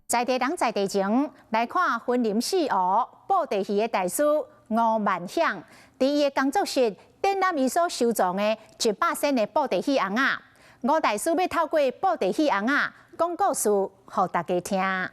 在地人在地情，來看雲林四湖布袋戲的大師吳萬響，佇伊的工作室展覽伊所收藏的100身的布袋戲尪仔。吳大師欲透過布袋戲尪仔講故事，予大家聽。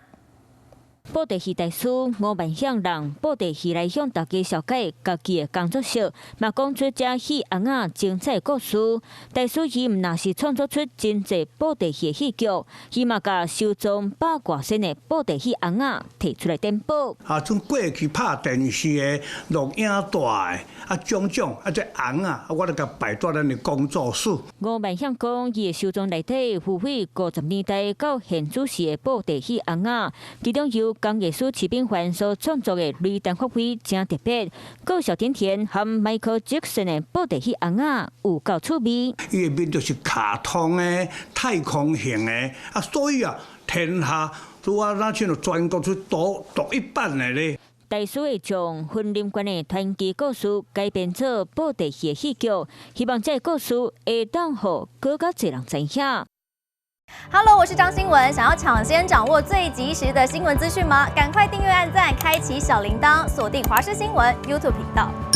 布袋戲大師吳萬響用布袋戲來向大家紹介家己的工作室，嘛講出這戲尪仔精彩故事。大師伊毋若是創作出真濟布袋戲的戲劇，伊嘛共收藏百外身的布袋戲尪仔提出來展播。啊，從過去拍電視的、錄影帶的，啊，種種啊，這尪仔，我都共擺佇咱的工作室。吳萬響講，伊的收藏內底有幾50年代到現主時的布袋戲尪仔，其中由工藝師徐秉範所創作的雷丹發揮誠特別，閣蕭甜甜和邁克傑克遜的布袋戲尪仔有夠趣味。伊的面就是卡通的、太空型的，啊，所以啊，天下拄啊，若像全國出獨獨一版的咧。大師會將雲林縣的傳奇故事改編做布袋戲的戲劇，希望這個故事會當予閣較濟人知影。 Hello，我是張新聞，想要搶先掌握最及時的新聞資訊嗎？趕快訂閱、按讚、開啟小鈴鐺，鎖定華視新聞 YouTube 頻道。